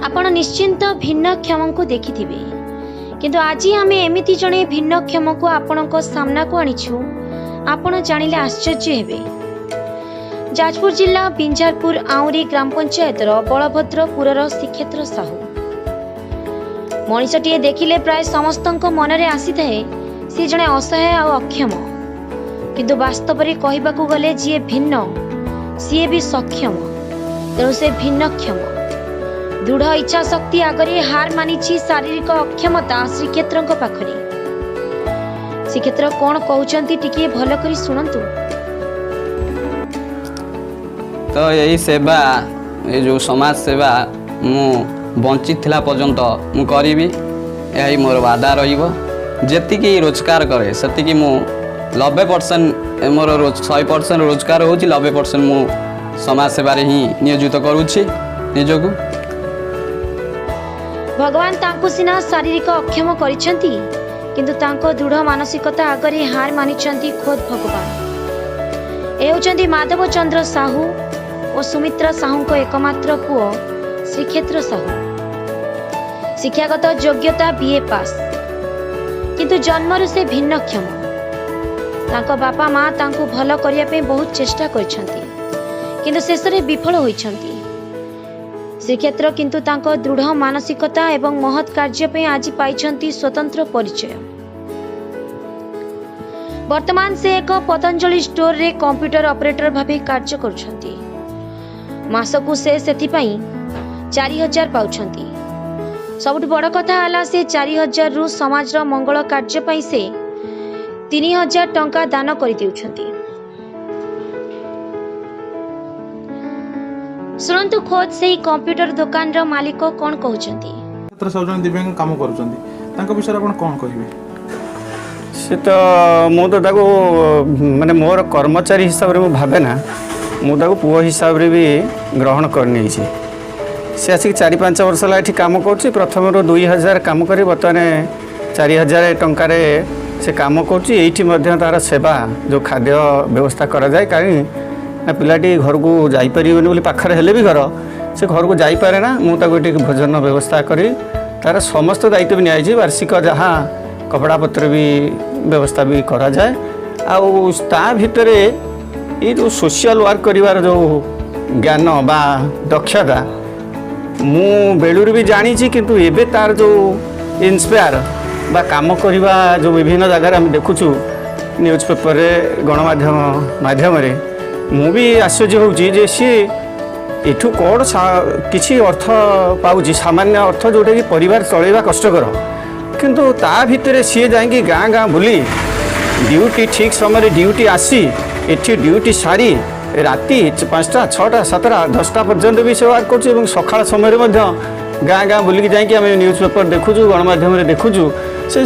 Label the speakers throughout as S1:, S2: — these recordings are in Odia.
S1: ଆପଣ ନିଶ୍ଚିନ୍ତ ଭିନ୍ନକ୍ଷମଙ୍କୁ ଦେଖିଥିବେ, କିନ୍ତୁ ଆଜି ଆମେ ଏମିତି ଜଣେ ଭିନ୍ନକ୍ଷମକୁ ଆପଣଙ୍କ ସାମ୍ନାକୁ ଆଣିଛୁ, ଆପଣ ଜାଣିଲେ ଆଶ୍ଚର୍ଯ୍ୟ ହେବେ। ଯାଜପୁର ଜିଲ୍ଲା ବିଞ୍ଝାରପୁର ଆଉଁରି ଗ୍ରାମ ପଞ୍ଚାୟତର ବଳଭଦ୍ରପୁରର ଶ୍ରୀକ୍ଷେତ୍ର ସାହୁ। ମଣିଷଟିଏ ଦେଖିଲେ ପ୍ରାୟ ସମସ୍ତଙ୍କ ମନରେ ଆସିଥାଏ ସେ ଜଣେ ଅସହାୟ ଆଉ ଅକ୍ଷମ। କିନ୍ତୁ ବାସ୍ତବରେ କହିବାକୁ ଗଲେ ଯିଏ ଭିନ୍ନ ସିଏ ବି ସକ୍ଷମ, ତେଣୁ ସେ ଭିନ୍ନକ୍ଷମ। ଦୃଢ଼ ଇଚ୍ଛା ଶକ୍ତି ଆଗରେ ହାର ମାନିଛି ଶାରୀରିକ ଅକ୍ଷମତା ଶ୍ରୀକ୍ଷେତ୍ରଙ୍କ ପାଖରେ। ଶ୍ରୀକ୍ଷେତ୍ର କ'ଣ କହୁଛନ୍ତି, ଟିକିଏ ଭଲ କରି ଶୁଣନ୍ତୁ।
S2: ତ ଏଇ ସେବା, ଏ ଯେଉଁ ସମାଜ ସେବା, ମୁଁ ବଞ୍ଚିଥିଲା ପର୍ଯ୍ୟନ୍ତ ମୁଁ କରିବି। ଏହା ହିଁ ମୋର ବାଧା ରହିବ। ଯେତିକି ରୋଜଗାର କରେ, ସେତିକି ମୁଁ 90% ମୋର, 100% ରୋଜଗାର ହେଉଛି, 90% ମୁଁ ସମାଜ ସେବାରେ ହିଁ ନିୟୋଜିତ କରୁଛି ନିଜକୁ।
S1: ଭଗବାନ ତାଙ୍କୁ ସିନା ଶାରୀରିକ ଅକ୍ଷମ କରିଛନ୍ତି, କିନ୍ତୁ ତାଙ୍କ ଦୃଢ଼ ମାନସିକତା ଆଗରେ ହାର ମାନିଛନ୍ତି ଖୋଦ୍ ଭଗବାନ। ଏ ହେଉଛନ୍ତି ମାଧବ ଚନ୍ଦ୍ର ସାହୁ ଓ ସୁମିତ୍ରା ସାହୁଙ୍କ ଏକମାତ୍ର ପୁଅ ଶ୍ରୀକ୍ଷେତ୍ର ସାହୁ। ଶିକ୍ଷାଗତ ଯୋଗ୍ୟତା ବିଏ ପାସ୍, କିନ୍ତୁ ଜନ୍ମରୁ ସେ ଭିନ୍ନକ୍ଷମ। ତାଙ୍କ ବାପା ମା ତାଙ୍କୁ ଭଲ କରିବା ପାଇଁ ବହୁତ ଚେଷ୍ଟା କରିଛନ୍ତି, କିନ୍ତୁ ଶେଷରେ ବିଫଳ ହୋଇଛନ୍ତି। ଶ୍ରୀକ୍ଷେତ୍ର କିନ୍ତୁ ତାଙ୍କ ଦୃଢ଼ ମାନସିକତା ଏବଂ ମହତ୍ କାର୍ଯ୍ୟ ପାଇଁ ଆଜି ପାଇଛନ୍ତି ସ୍ୱତନ୍ତ୍ର ପରିଚୟ। ବର୍ତ୍ତମାନ ସେ ଏକ ପତଞ୍ଜଳି ଷ୍ଟୋରରେ କମ୍ପ୍ୟୁଟର ଅପରେଟର ଭାବେ କାର୍ଯ୍ୟ କରୁଛନ୍ତି। ମାସକୁ ସେ ସେଥିପାଇଁ 4000 ପାଉଛନ୍ତି। ସବୁଠୁ ବଡ଼ କଥା ହେଲା, ସେ 4000ରୁ ସମାଜର ମଙ୍ଗଳ କାର୍ଯ୍ୟ ପାଇଁ ସେ 3000 ଟଙ୍କା ଦାନ କରିଦେଉଛନ୍ତି। ଶୁଣନ୍ତୁ ଖୋଦ୍ ସେହି କମ୍ପ୍ୟୁଟର ଦୋକାନର ମାଲିକ କ'ଣ କହୁଛନ୍ତି।
S3: କ୍ଷେତ୍ର ସାହୁ ଜଣେ ଦିବ୍ୟାଙ୍ଗ କାମ କରୁଛନ୍ତି, ତାଙ୍କ ବିଷୟରେ ଆପଣ କ'ଣ କହିବେ?
S4: ସେ ତ ମୁଁ ତ ତାକୁ ମାନେ ମୋର କର୍ମଚାରୀ ହିସାବରେ ମୁଁ ଭାବେ ନା, ମୁଁ ତାକୁ ପୁଅ ହିସାବରେ ବି ଗ୍ରହଣ କରିନେଇଛି। ସେ ଆସିକି 4-5 ବର୍ଷ ହେଲା ଏଠି କାମ କରୁଛି। ପ୍ରଥମରୁ 2000 କାମ କରି ବର୍ତ୍ତମାନ 4000 ଟଙ୍କାରେ ସେ କାମ କରୁଛି। ଏଇଠି ମଧ୍ୟ ତା'ର ସେବା, ଯେଉଁ ଖାଦ୍ୟ ବ୍ୟବସ୍ଥା କରାଯାଏ, କାହିଁକି ନା ପିଲାଟି ଘରକୁ ଯାଇପାରିବନି ବୋଲି, ପାଖରେ ହେଲେ ବି ଘର, ସେ ଘରକୁ ଯାଇପାରେ ନା। ମୁଁ ତାକୁ ଏଠି ଭୋଜନ ବ୍ୟବସ୍ଥା କରି ତା'ର ସମସ୍ତ ଦାୟିତ୍ୱ ବି ନିଆଯାଇଛି। ବାର୍ଷିକ ଯାହା କପଡ଼ାପତ୍ର ବି ବ୍ୟବସ୍ଥା ବି କରାଯାଏ। ଆଉ ତା ଭିତରେ ଏଇ ଯେଉଁ ସୋସିଆଲ ୱାର୍କ କରିବାର ଯେଉଁ ଜ୍ଞାନ ବା ଦକ୍ଷତା, ମୁଁ ବେଳୁରୁ ବି ଜାଣିଛି, କିନ୍ତୁ ଏବେ ତାର ଯେଉଁ ଇନ୍ସପାୟାର ବା କାମ କରିବା ଯେଉଁ ବିଭିନ୍ନ ଜାଗାରେ ଆମେ ଦେଖୁଛୁ, ନ୍ୟୁଜ୍ ପେପରରେ, ଗଣମାଧ୍ୟମ ମାଧ୍ୟମରେ, ମୁଁ ବି ଆଶ୍ଚର୍ଯ୍ୟ ହେଉଛି ଯେ ସିଏ ଏଠୁ କ'ଣ କିଛି ଅର୍ଥ ପାଉଛି, ସାମାନ୍ୟ ଅର୍ଥ, ଯେଉଁଟାକି ପରିବାର ଚଳେଇବା କଷ୍ଟକର। କିନ୍ତୁ ତା ଭିତରେ ସିଏ ଯାଇକି ଗାଁ ଗାଁ ବୁଲି ଡ୍ୟୁଟି ଠିକ୍ ସମୟରେ ଡ୍ୟୁଟି ଆସି, ଏଠି ଡ୍ୟୁଟି ସାରି ରାତି 5ଟା, 6ଟା, 7ଟା, 10ଟା ପର୍ଯ୍ୟନ୍ତ ବି ସେ ୱାର୍କ କରୁଛି ଏବଂ ସକାଳ ସମୟରେ ମଧ୍ୟ ଗାଁ ଗାଁ ବୁଲିକି ଯାଇକି ଆମେ ନ୍ୟୁଜ୍ ପେପର ଦେଖୁଛୁ, ଗଣମାଧ୍ୟମରେ ଦେଖୁଛୁ। ସେ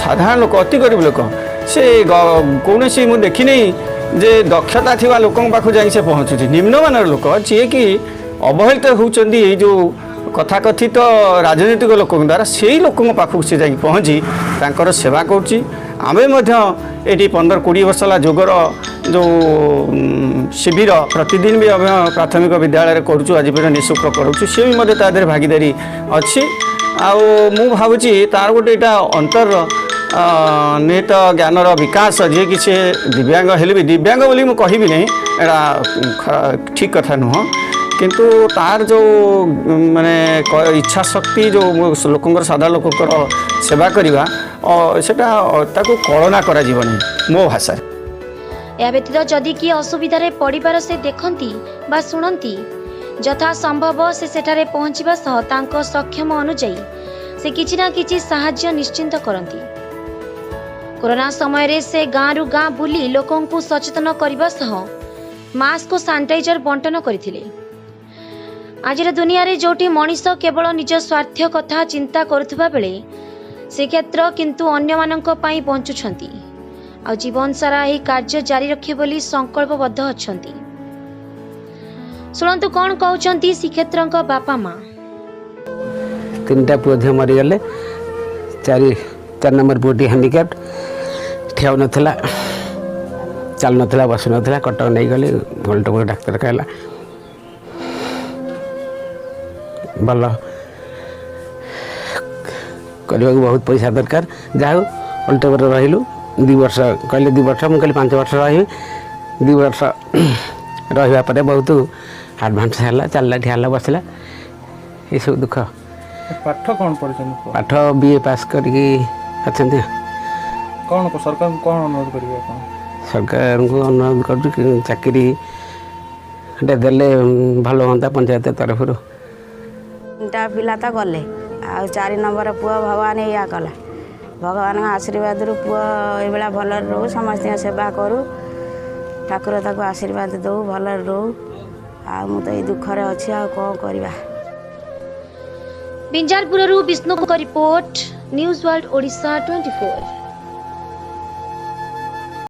S4: ସାଧାରଣ ଲୋକ, ଅତି ଗରିବ ଲୋକ, ସେ କୌଣସି ମୁଁ ଦେଖିନି ଯେ ଦକ୍ଷତା ଥିବା ଲୋକଙ୍କ ପାଖକୁ ଯାଇକି ସେ ପହଞ୍ଚୁଛି। ନିମ୍ନମାନର ଲୋକ, ଯିଏକି ଅବହେଳିତ ହେଉଛନ୍ତି ଏଇ ଯେଉଁ କଥାକଥିତ ରାଜନୈତିକ ଲୋକଙ୍କ ଦ୍ୱାରା, ସେଇ ଲୋକଙ୍କ ପାଖକୁ ସେ ଯାଇକି ପହଞ୍ଚି ତାଙ୍କର ସେବା କରୁଛି। ଆମେ ମଧ୍ୟ ଏଠି 15-20 ବର୍ଷ ହେଲା ଯୋଗର ଯେଉଁ ଶିବିର ପ୍ରତିଦିନ ବି ଆମେ ପ୍ରାଥମିକ ବିଦ୍ୟାଳୟରେ କରୁଛୁ, ଆଜି ପର୍ଯ୍ୟନ୍ତ ନିଃଶୁଳ୍କ କରୁଛୁ। ସିଏ ବି ମଧ୍ୟ ତା ଦେହରେ ଭାଗିଦାରୀ ଅଛି। ଆଉ ମୁଁ ଭାବୁଛି ତାର ଗୋଟେ ଏଇଟା ଅନ୍ତର ନିହିତ ଜ୍ଞାନର ବିକାଶ, ଯିଏକି ସେ ଦିବ୍ୟାଙ୍ଗ ହେଲେ ବି, ଦିବ୍ୟାଙ୍ଗ ବୋଲି ମୁଁ କହିବି ନାହିଁ, ଏଇଟା ଠିକ୍ କଥା ନୁହଁ, କିନ୍ତୁ ତାର ଯେଉଁ ମାନେ ଇଚ୍ଛା ଶକ୍ତି, ଯେଉଁ ଲୋକଙ୍କର, ସାଧାରଣ ଲୋକଙ୍କର ସେବା କରିବା, ସେଟା ତାକୁ କଳନା କରାଯିବନି ମୋ ଭାଷାରେ।
S1: ଏହା ବ୍ୟତୀତ ଯଦି କିଏ ଅସୁବିଧାରେ ପଡ଼ିବାର ସେ ଦେଖନ୍ତି ବା ଶୁଣନ୍ତି, ଯଥା ସମ୍ଭବ ସେ ସେଠାରେ ପହଞ୍ଚିବା ସହ ତାଙ୍କ ସକ୍ଷମ ଅନୁଯାୟୀ ସେ କିଛି ନା କିଛି ସାହାଯ୍ୟ ନିଶ୍ଚିନ୍ତ କରନ୍ତି। କରୋନା ସମୟରେ ସେ ଗାଁରୁ ଗାଁ ବୁଲି ଲୋକଙ୍କୁ ସଚେତନ କରିବା ସହ ମାସ୍କ ଓ ସାନିଟାଇଜର ବଣ୍ଟନ କରିଥିଲେ। ଆଜିର ଦୁନିଆରେ ଯେଉଁଠି ମଣିଷ କେବଳ ନିଜ ସ୍ୱାର୍ଥ କଥା ଚିନ୍ତା କରୁଥିବା ବେଳେ ଶ୍ରୀକ୍ଷେତ୍ର କିନ୍ତୁ ଅନ୍ୟମାନଙ୍କ ପାଇଁ ବଞ୍ଚୁଛନ୍ତି, ଆଉ ଜୀବନ ସାରା ଏହି କାର୍ଯ୍ୟ ଜାରି ରଖିବେ ବୋଲି ସଂକଳ୍ପବଦ୍ଧ ଅଛନ୍ତି। ଶୁଣନ୍ତୁ କ'ଣ କହୁଛନ୍ତି ଶ୍ରୀକ୍ଷେତ୍ରଙ୍କ ବାପା ମା।
S5: ତିନିଟା ପୁଅ ଝିଅ ମରିଗଲେ। ଚାରି ନମ୍ବର ପୁଅଟି ହ୍ୟାଣ୍ଡିକ୍ୟାପ୍ଟ, ଠିଆ ହେଉନଥିଲା, ଚାଲୁନଥିଲା, ବସୁନଥିଲା। କଟକ ନେଇଗଲି, ଗୋଲଟପୁର ଡାକ୍ତର କହିଲା ଭଲ। କରିବାକୁ ବହୁତ ପଇସା ଦରକାର। ଯାହା ହଉ, ଅଲ୍ଟେବରେ ରହିଲୁ 2 ବର୍ଷ। କହିଲେ 2 ବର୍ଷ, ମୁଁ କହିଲି 5 ବର୍ଷ ରହିବି। 2 ବର୍ଷ ରହିବା ପରେ ବହୁତ ଆଡ଼ଭାନ୍ସ ହେଲା, ଚାଲିଲା, ଠିଆ ହେଲା, ବସିଲା। ଏସବୁ ଦୁଃଖ।
S3: ପାଠ କ'ଣ ପଢ଼ିଛନ୍ତି ପୁଅ?
S5: ପାଠ ବିଏ ପାସ୍ କରିକି ଅଛନ୍ତି।
S3: କ'ଣ ସରକାରଙ୍କୁ କ'ଣ ଅନୁରୋଧ କରିବେ ଆପଣ?
S5: ସରକାରଙ୍କୁ ଅନୁରୋଧ କରୁଛୁ କି ଚାକିରି ଟେ ଦେଲେ ଭଲ ହୁଅନ୍ତା ପଞ୍ଚାୟତ ତରଫରୁ।
S6: ତିନିଟା ପିଲା ତ ଗଲେ, ଆଉ 4 ନମ୍ବର ପୁଅ ଭଗବାନ ଏଇଆ କଲା। ଭଗବାନଙ୍କ ଆଶୀର୍ବାଦରୁ ପୁଅ ଏଇଭଳିଆ ଭଲରେ ରହୁ, ସମସ୍ତଙ୍କ ସେବା କରୁ, ଠାକୁର ତାକୁ ଆଶୀର୍ବାଦ ଦଉ, ଭଲରେ ରହୁ। ଆଉ ମୁଁ ତ ଏଇ ଦୁଃଖରେ ଅଛି, ଆଉ କ'ଣ କରିବା?
S1: ବିଞ୍ଜାରପୁରରୁ ବିଷ୍ଣୁଙ୍କ ରିପୋର୍ଟ, ନ୍ୟୁଜ୍ ୱାର୍ଲଡ ଓଡ଼ିଶା 24।